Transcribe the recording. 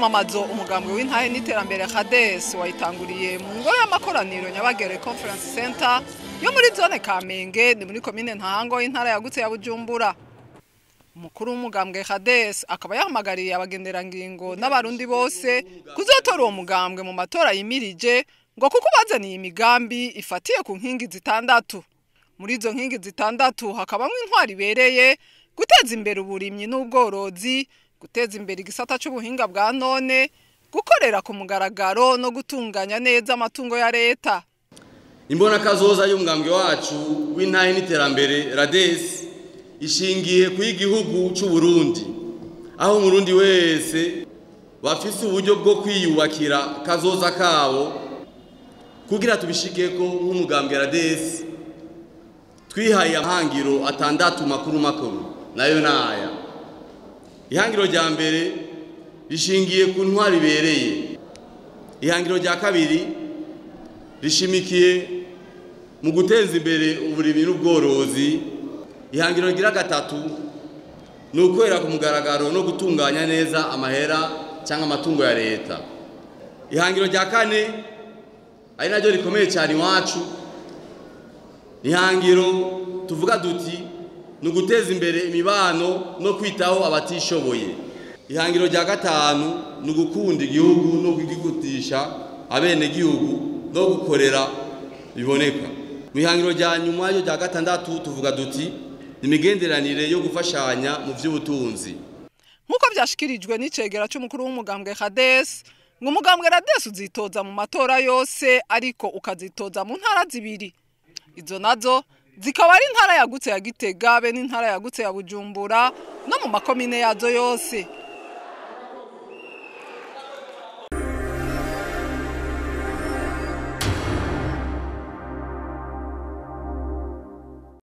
Imyiyamamazo umugambwe w'intahe n'iterambere Rades wayitanguriye mu ngoro y'amakoraniro Nyabagere Conference Center yo muri zone Kamenge, ni muri komine Ntahango, y'intara yagutse ya Bujumbura. Umukuru w'umugambwe Rades akaba yahamagariye abagenderangingo n'abarundi bose kuzotora uwo mugambwe mu matora yimirije, ngo kuko bazaniye imigambi ifatiye ku nkingi zitandatu. Muri izo nkingi zitandatu hakabamwo intwari ibereye, guteza imbere uburimyi n'ubworozi, guteza imbere igisata c'ubuhinga bwa none, gukorera ku mugaragaro no gutunganya neza amatungo ya leta. Imbonakazoza y'umugambwe wacu w'intahe n'iterambere Rades ishingiye ku y'igihugu c'u Burundi, aho umurundi wese bafise uburyo bwo kwiyubakira kazoza kabo. Kugira tubishikeko, nk'umugambwe Rades twihaye amahangiro atandatu makuru makuru, nayo naya: Ihangiro rya mbere rishingiye ku ntwari ibereye. Ihangiro rya kabiri rishimikiye mu guteza imbere uburimyi n'ubworozi. Ihangiro rigira gatatu ni ukwera ku mugaragaro no gutunganya neza amahera cyangwa amatungo ya leta. Ihangiro rya kane, ari naryo rikomeye cyane iwacu, ni ihangiro tuvuga duti ni uguteza imbere imibano no kwitaho abatishoboye. Ihangiro rya gatanu ni ugukunda igihugu no kugikutisha abenegihugu no gukorera biboneka. Mu ihangiro rya nyuma ryo rya gatandatu tuvuga duti imigenderanire yo gufashanya mu by'ubutunzi. Nk'uko byashikirijwe n'icegera c'umukuru w'umugambwe Rades, ngo umugambwe Rades uzitoza mu matora yose, ariko ukazitoza mu ntara zibiri. Izo nazo zikaba ari intara yagutse ya Gitega be n'intara yagutse ya Bujumbura no mu makomine yazo yose.